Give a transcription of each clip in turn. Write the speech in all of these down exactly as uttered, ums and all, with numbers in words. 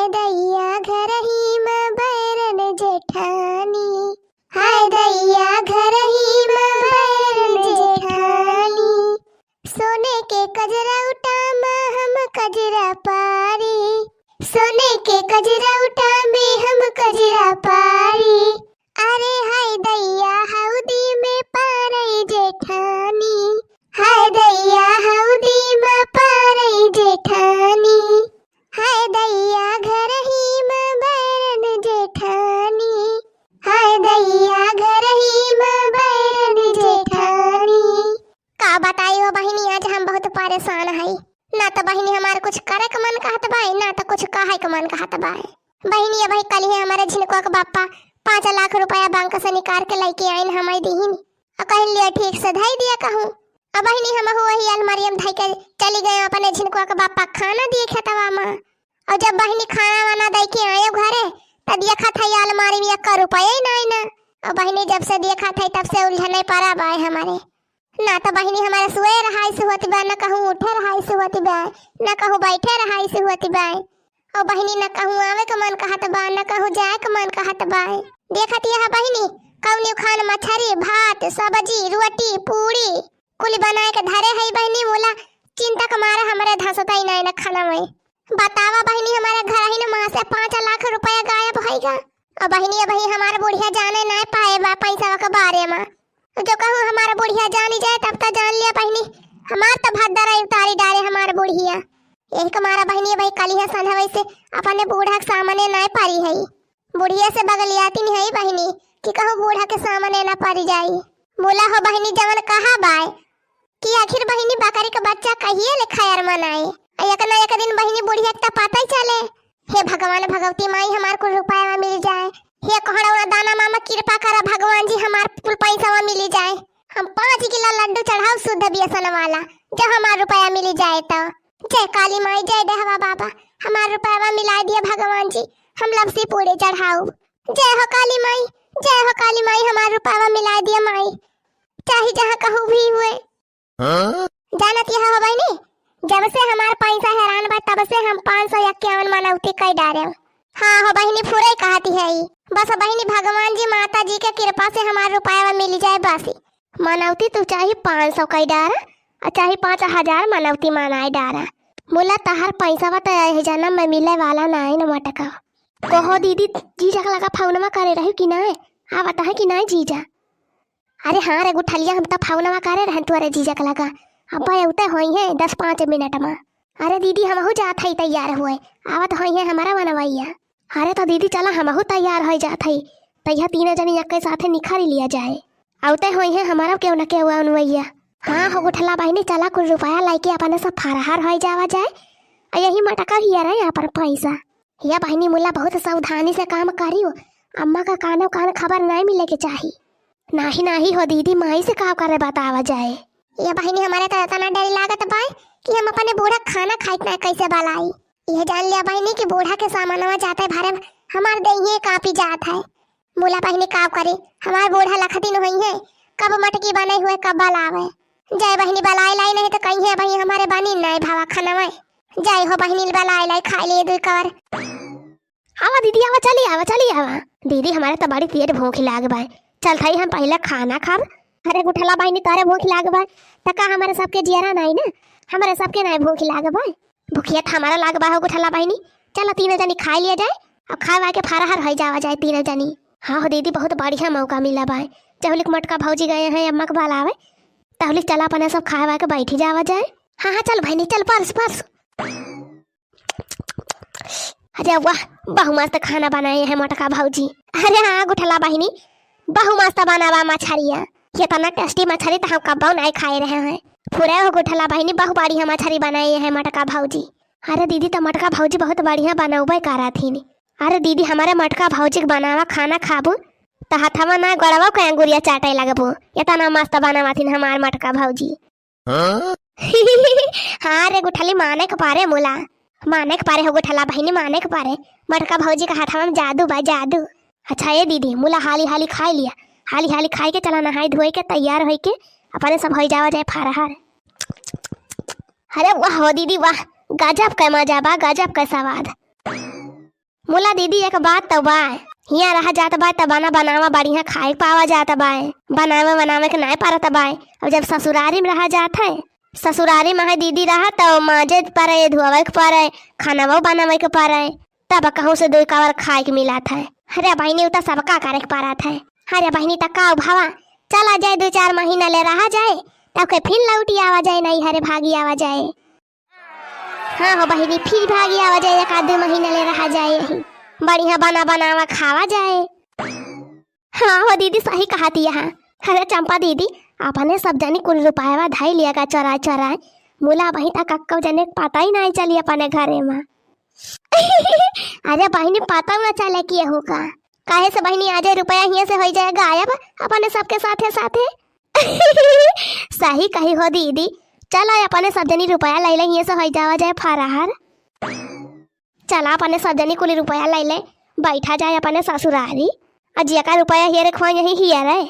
दैया घरही म बैरन जेठानी, हाय दैया घरही म बैरन जेठानी। सोने के कजरौटा म हम कजरा पारी, सोने के कजरौटा में हम कजरा पारी। अरे हाय दैया हौदी में पारई जेठानी, हाय दैया हौदी में पारई जेठानी। हाय दैया घरही म बैरन जेठानी, हाय दैया घरही म बैरन जेठानी। का बताई हो बहिनी, आज हम बहुत परेशान हई। ना त बहिनी हमार कुछ करे के मन कहत बाय, ना त कुछ कहे के मन कहत बाय। बहिनी, अबही कलिहे हमारे झिनकुआ के बापा पाँच लाख रुपया बैंक से निकाल के लइके आइन, हमारे दीहिन। अ कहिन, "लिया, ठीक से धई दिया कहूँ।" अब बहिनी हमहू वही अलमारिया में धई के चली गए अपने झिनकुआ के बापा खाना दिए खेतवा में। अउर जब बहिनी खाना वाना दइ के आयो घरे, त देखत है अलमारी में एक्का रुपया ही नाई ना। अउर बहिनी जब से देखत है तब से उलझने परा बाय हमारे। ना त बहिनी हमारे सुए रहाई से होती बा, न कहूँ उठे रहाई से होती बा, न कहूँ बैठे रहाई से होती बा। अउर बहिनी न कहूँ आवे के मन कहत बा, न कहूँ जाए के मन कहत बा। देखत यह बहिनी कौनी खान मछरी, भात, सब्जी, रोटी, पूड़ी, कुल बनाए के धरे हई बहिनी, मुला चिंता के मारे हमरे धंसतई नाई न खाना में। बतावा बहिनी, हमारे घर ही न माँ से पाँच लाख रुपया गायब होइगा। अउर बहिनी, अबही हमार बुढ़िया जाने नाई पाए बा पैसा के बारे में। जो कहूँ हमार बुढ़िया जानी जाए तब त जान लिया बहिनी, हमार त भद्दर उतारी डारे हमार बुढ़िया। यही के मारा बहिनी, अबही कलिहे संझवई से अपने बूढ़ा के सामने नाई पारी हई। बुढ़िया से बगलियाती नहीं है बहिनी कि कहूँ बूढ़ा के सामने ना पड़ जाई। बोला हो बहिनी, जवन कहा बाय कि आखिर बहिनी बकरी के बच्चा कहिए ले खैर मनाए। आ एक ना एक दिन बहिनी बुढ़िया के त पता ही चले। हे भगवान भगवती माई, हमार कुल रुपया मिल जाए। हे कोहड़ा दाना मामा, कृपा करा भगवान जी, हमार कुल पैसा मिल जाए। हम पाँच किलो लड्डू चढ़ाओ शुद्ध बेसन वाला, जो हमार रुपया मिल जाए तो। जय काली माई, जय डेहवा बाबा, हमार रुपया मिला दिया भगवान जी, हम लपसी पूड़ी चढ़ाओ। जय हो काली माई, जय हो काली माई, हमार रुपया मिला दिया माई, चाहे जहाँ कहूँ भी हुए। हाँ? जानत यह हो बहिनी, जब से हमार पैसा हेरान बा तब से हम पाँच सौ इक्यावन मनौती कई डारे। हाँ हो बहिनी, फुरई कहती है ई। बस बहिनी, भगवान जी माता जी के कृपा से हमार रुपया मिल जाए बस। मनौती तू चाहे पाँच सौ कई डारा, आ चाहे पाँच हजार मनौती मनाए डारा। मुला तहार पैसा बा त एह जन्म में मिले वाला नाई न मटका। कहो दीदी, जीजा के लगा फोनवा करे रही कि नाई? आवत है कि नाई जीजा? अरे हाँ रे गुठलिया, हम त फोनवा करे रहन तोरे जीजा के लगा। अब अउते होइहैं दस पाँच मिनट में। अरे दीदी, हमहू जात हई तैयार हुए, आवत होइहैं हमारा वनवैया। अरे त दीदी चला, हमहू तैयार होइ जात हई, तैया तीनों जनी एक्के साथे निखरी लिया जाए। अउते होइहैं हमारा केहू न केहू वनवैया। हाँ हो गुठला बहिनी, चला कुल रुपया लइके अपने सब फरार होइ जावा जाए। आ यही मटका हिया रहे अपन पैसा। या बहिनी मुला बहुत सावधानी से काम करियो, अम्मा का कानो कान खबर नाई मिले के चाही। नाही नाही हो दीदी, माई से का करे बतावा जाए। ये बहिनी हमारे तो इतना डर लागत बाय कि हम अपने बूढ़ा खाना खाइत ना कैसे बलाई। ये जान लिया बहिनी कि बूढ़ा के सामानवा जाते भरे हमार देहिए कांपी जात है। मुला बहिनी का करी, हमार बूढ़ा लखदिन होइहैं, कब मटकी बने हुए कब बलावे। जय बहिनी बलाई लाई नहीं तो कहिहैं बहिनी हमारे बनी नाई भावा खाना में। जय हो बहिनी बलाई लाई खाई लिए दुई कवर। आवा दीदी, आवा, चली आवा, चली आवा। दीदी, हमारे त बड़ी तेज भूख लाग बाय। चल थई हम पहिले खाना खाब। अरे गुठला बहिनी, तोरे भूख लाग बाय, त का हमारे सबके जियरा नाई ना? हमारे सबके नाई भूख लाग बाय। भूखिया त हमारा लाग बा हो गुठला बहिनी। चला तीनों जनी खाई लिया जाए, अब खाए वाए के फरार होइ जावा जाए तीनों जनी। हाँ हो दीदी, बहुत बढ़िया मौका मिला बाय। जहुलिक मोटका भौजी गए हैं अम्मा के बुलावे, तहुलिक चला अपने सब खाए वाए के बैठी जावा जाए। हाँ हाँ चल बहिनी, चल परस परस। अरे वाह, बहु मस्त खाना बनाए हैं मोटका भौजी। अरे हाँ गुठला बहिनी, बहु मस्त बनावा मछरिया। ये तना टेस्टी मछरी तो हम कब्बो नहीं खाए रहे हैं। पूरे हो गुठला बहिनी, बहु बढ़िया मछरी बनाए हैं मोटका भौजी। अरे दीदी, त मोटका भौजी बहुत बढ़िया बनौबे करा थीन। अरे दीदी, हमारे मोटका भौजी के बनावा खाना खाबू त हथवा ना गोड़वा के अंगुरिया चाटे लगबू। ये तना मस्त बनावा थीन हमार मोटका भौजी। हाँ? हाँ रे गुठली, माने के पारे मुला, माने के पारे हो गुठला बहिनी, माने के पारे। मोटका भौजी का हाथवा में जादू बा, जादू। अच्छा ए दीदी, मुला हाली हाली खाई लिया, हाली हाली खाई के चला नहाई धोई के तैयार होई के अपने सब होई जावा जाए फरार। अरे वाह हो दीदी वाह, गजब का मजा बा, गजब का स्वाद। मुला दीदी, एक बात तो बा, हियाँ रहा जात बा त बना बनावा बढ़िया खाए के पावा जात बा, बनावे बनावे के नाय परत बा। अब जब ससुरारी में रहा जात है, ससुरारी में है दीदी रहा तो माजे परे, धोवे के परे, खाना बनावे के परे, तब कहूँ से दो कवर खाए के मिलत है। अरे बहिनी, उ त सबका करे के परत है। अरे बहिनी, त का भवा, चला जाए, दो चार महीना ले रहा जाए, तब के फिर लौटी आवा जाए, नैहरे भागी आवा जाए। हाँ हो बहिनी, फिर भागी आवा जाए, एक आध दो महीना ले रहा जाए, यही बढ़िया बना बनावा खावा जाए। हाँ हो दीदी, सही कहत हया। अरे चंपा दीदी, अपने सब जनी कुल रुपयावा धई लिया गा चोराए चोराए। मुला बहिनी तक कक्को जने के पता ही नाहीं चली अपने घरे मा। अरे बहिनी, पता ना चले कि एहू का। काहे से बहिनी, आ जाए रुपया हियाँ से होई जाए गायब अपने सबके साथे साथे। सही कही हो दीदी, चला अपने सब जनी रुपया लैले हियाँ से होई जावा जाए फरार। चला अपने सब जनी कुली रुपया लैले, बैठा जाए अपने ससुरारी। आ जेका रुपया हियरे खोए यही हियरे।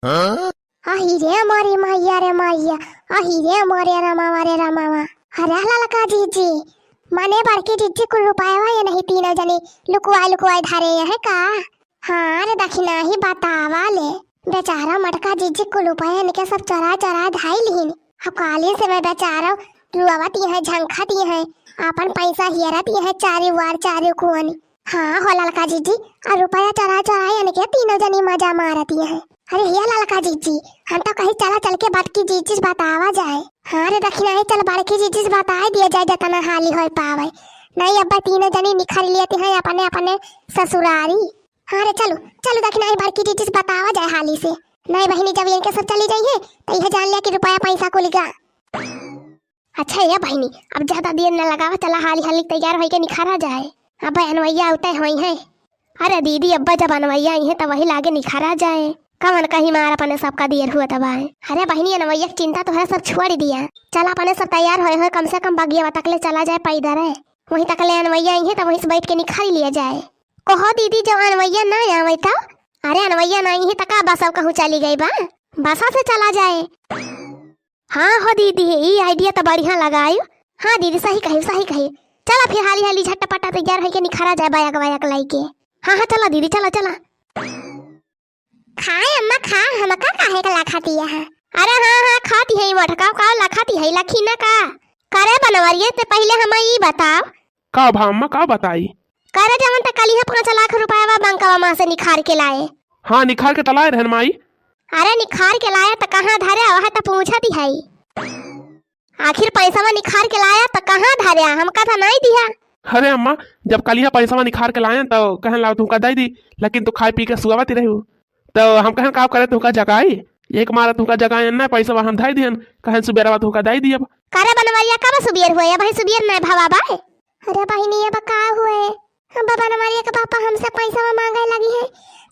हाँ? अही रे मोरी मैया रे मैया, अही रे मोरे रमावा रे रमावा। अरे ललका जीजी, माने बड़की जीजी कुल रुपयावा ये नहीं तीनों जनी लुकुआई लुकुआई धरे हैं का? हाँ रे दखिना ही बतावा ले, बेचारा मटका जीजी कुल रुपया इनके सब चोरा चोरा धाई लिहिन। अब काली से मैं बेचारा रुआवत ही है, झंखत ही है, आपन पैसा हियरत ही है चारी वार चारी कुआनी। हाँ हो ललका जीजी, और रुपया चोरा चोरा इनके तीनों जनी मजा मारत ही है। अरे हिया ललका जीजी, हम तो कही चला चल के बड़की जीजी से बतावा जाए। हाँ रे दखिना ही चल बड़की जीजी से बताए दिया जाए जतना हाली होए पावे। नहीं अब्बा तीनों जनी निखर लेती हैं अपने अपने ससुरारी। हाँ रे, चलू, चलू, दखिना ही बड़की जीजी से बतावा जाए हाली से। नहीं बहिनी, जब इनके सब चली जाइए, तो यह जान लिया कि रुपया पैसा कुल गा। अच्छा ये बहिनी, अब ज्यादा देर न लगावा, चला हाली हाली तैयार होइके निखारा जाए। अब अनवैया उतय होई हैं। अरे दीदी, अब्बा जब अनवैया आई हैं, तब वही लागे निखारा जाए। कवन कहीं मार अपने सबका देर हुआ तब आए। अरे बहिनी, अनवैया की चिंता तो है, सब छोड़ दिया। चला अपने सब तैयार होए होए, कम से कम बगिया तक ले चला जाए पैदल है। वहीं तक ले अनवैया आई हैं, तब वहीं से बैठ के निखारी लिया जाए। कहो दीदी, जब अनवैया ना आवे तो? अरे अनवैया ना आई है तो का बस अब कहूँ चली गई बा, बसा से चला जाए। हाँ हो दीदी, ई idea तो बढ़िया लगाई। हाँ दीदी, सही कही, सही कही। चला फिर हाली हाली झटपटा तैयार होइके निखारा जाए बायक बायक लाइके। हाँ हाँ, चला दीदी, चला चला। खाए अम्मा खा, हमका काहे का लाखाती है? अरे हाँ हाँ, खाती है मोटका का लाखाती है, लखी ना का? करे बनवरिए, ते पहिले हमें ई बताओ। का भा अम्मा, का बताई? करे जवन त कलिहा पाँच लाख रुपया बा बैंकवा मा से निखार के लाए। हाँ, निखार के त लाए रहन माई। अरे निखार के लाए त कहाँ धरे, वह त पूछत ही है। आखिर पैसवा निखार के लाया त कहाँ धरे, हमका त नहीं दिया। अरे अम्मा, जब कलिहा पैसवा निखार के लाए तो कहन लाओ तुमका दे दी, लेकिन तू खाए पी के सुआवत ही रहू। तो हम कहन का करे तुमका जगाई, एक मारा तुमका जगाए ना, पैसवा हम धई दिहन, कहन सुबेरवा तुमका दे दियब। करे बनवरिया, कब सुबेर हुए? अबही सुबेर नहीं भवा बाय। अरे बहिनी, अब का हुए? हम बनवरिया के पापा हमसे पैसवा मांगे लगी है,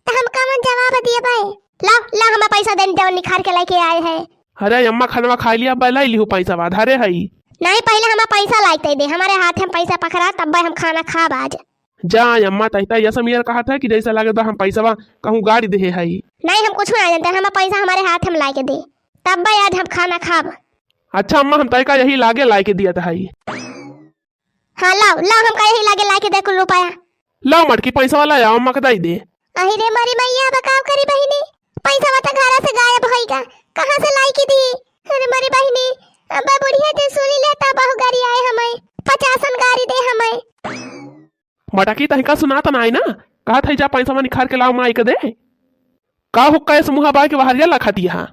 तो हम कवन जवाब दिए बाय? ला, ला, हमें पैसा देन जवन निखार के लेके आए हैं। अरे अम्मा, खानवा खाई लिया, अब लाई लिहू पैसवा, धरे हई। नहीं, पहिले हमें पैसा लाइते दे, हमारे हाथ में पैसा पकड़ा, तब हम खाना खाब आज। जा अम्मा, तैता यह समीर कहत है कि जैसे लागे बा हम पैसवा कहूँ गाड़ी देहे हई। नहीं, हम कुछ ना जानते, हमें पैसा हमारे हाथ में लाके दे, तब आज हम खाना खाब। अच्छा अम्मा, हम तैका यही लागे लाके दियत हई। हाँ, लाओ, लाओ, हमका यही लागे लाके दे कुल रुपया। लाओ मटकी, पैसवा लाया, अम्मा के दई दे। अहि रे मोरी मैया, अब का करी बहिनी, पैसवा त घरा से गायब होइगा, कहाँ से लाई के दी? अरे मोरी बहिनी, अब बुढ़िया जे सुनी ले त बहु गारी आए हमें, पचासन गारी दे हमें। मटकी तहिका सुनात नाई ना, कहत है जा पैसवा निखार के लाओ माई के दे। का हुक्का इस मुहा बाय के बहरिया लखा दिया?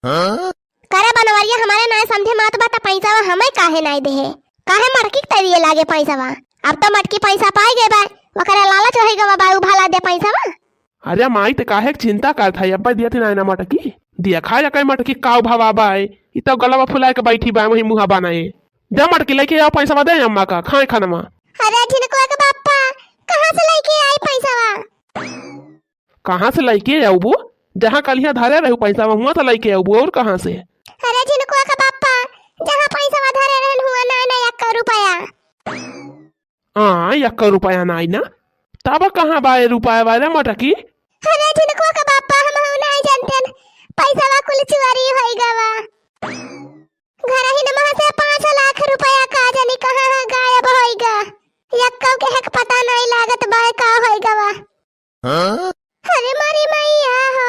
करे बनवरिया, हमारे नाय समझे मात बा त पैसवा हमें काहे नाय देहे? काहे मटकी के तरिए लागे पैसवा? अब तो मटकी पैसा पाई गए बा, ओकरे लालच होई गवा बा, उ भला दे पैसवा। अरे माई, ते काहे के चिंता करत है? अब्बा दियत नाय ना मटकी, दिया खा जा कई मटकी काऊ भवा बा, ई तो गलवा फुलाए के बैठी बा, वही मुहा बनाए। दे मटकी लेके आओ, पैसवा दे अम्मा का, खाए खानवा। अरे झिनकुआ के बापा, कहाँ से लेके आई पैसवा? कहाँ से लइके आउबू? जहाँ कलिहा धरे रहू पैसा, हुआँ से लइके आउबू, और कहाँ से? अरे झिनकुआ का बापा, जहाँ पैसा धरे रहन हुआँ ना, ना एक्का रुपया। हाँ, एक्का रुपया ना आई ना। तब कहाँ बाए रुपया वाले मटकी? अरे झिनकुआ का बापा, हम हूँ ना जानते न, पैसा कुल चोरी होई गवा। घर ही नमा से पाँच लाख रुपया का जानी कहाँ है गायब होइगा। यक्कौ के हक पता नहीं लागा। त बाय का होई गवा। हाँ? अरे मारी मैया हो,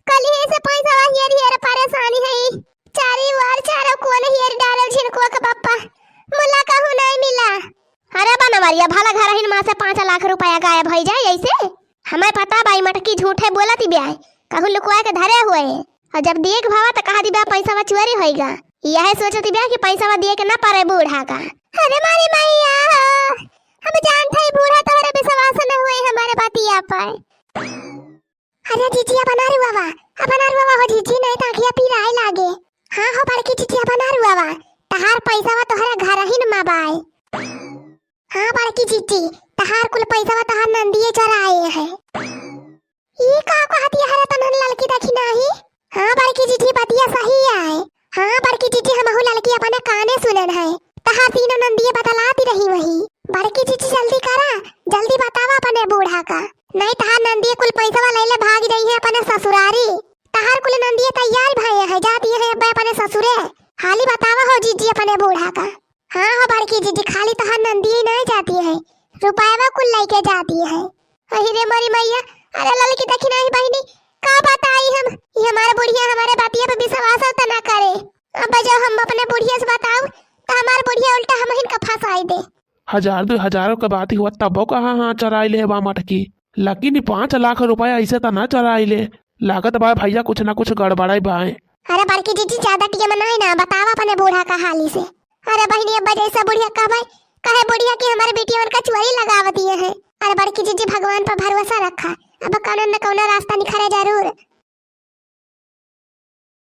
कल ही से पैसा हेर हेर परेशानी है। चारी वार चारों कोन हेर डालल झिनकुआ के पप्पा, मुला कहूँ नहीं मिला। अरे बनवरिया, भला घरहिन मा से पाँच लाख रुपया गायब होइ जाए ऐसे? हमें पता बाई मटकी झूठे बोलत बिया है, कहूँ लुकवा के धरे हुए। और जब देख भावा त कहा दिबा पैसा चोरी होइगा। यह सोचत बिया कि पैसा दिए के ना पारे बूढ़ा का। अरे मारी मैया हो, हम जानत है बूढ़ा तोहरे विश्वास न हुए हमारे बतिया पर। अरे जिजिया बना रुआवा, अब बना रुआवा हो जिजी, नहीं त आँखिया पीराए लागे। हाँ हो बड़की जिजिया बना रुआवा, तहार पैसा तोहरे घरहिन मा बाय। हाँ बड़की जिजी, तहार कुल पैसा तहार नंदिये चराए है। ई का कहत हरे तनहन ललकी देखी नाही? हाँ बड़की जिजी, बतिया सही आए। हाँ बड़की जिजी, हमहू ललकी अपने काने सुनन है। तहार तीनों नंदिये बतलाती रही वही। बड़की जिजी जल्दी करा, जल्दी बतावा अपने बूढ़ा का। नहीं तहार नंदिये कुल पैसवा लैले भाग जाई है अपने ससुरारी। तहार कुल नंदिये तैयार भये है, जाती है अब अपने ससुरे। हाली बतावा हो जिजी अपने बूढ़ा का। हाँ हो बड़की जिजी, खाली तहार नंदिये नहीं जाती है, रुपयवा कुल लैके जाती है। अहि रे मोरी मैया, अरे ललकी देखी नाही बहिनी, का बताई हम, ये हमार बुढ़िया हमारे बतिया पे विश्वास त ना करे। अब जो हम अपने बुढ़िया से बताऊ, त हमार बुढ़िया उल्टा हमहिन का फंसाई दे। हजार दुइ हजारों के बात ही हुआ, तबो कहाँ हाँ चराई ले बा मटकी। लकी नी पाँच लाख रुपया ऐसे त ना चराई ले। लागत बा भैया कुछ ना कुछ गड़बड़ाई बाय। अरे बड़की जिजी, ज्यादा टीम नहीं ना, बतावा अपने बूढ़ा का हाली से। अरे बहिनी, अब जैसा बुढ़िया कहबे, कहे बुढ़िया कि हमारे बिटियवन का चोरी लगावतिये है। अरे बड़की जिजी, भगवान पर भरोसा रखा, अब कौनो न कौनो रास्ता निखरे जरूर।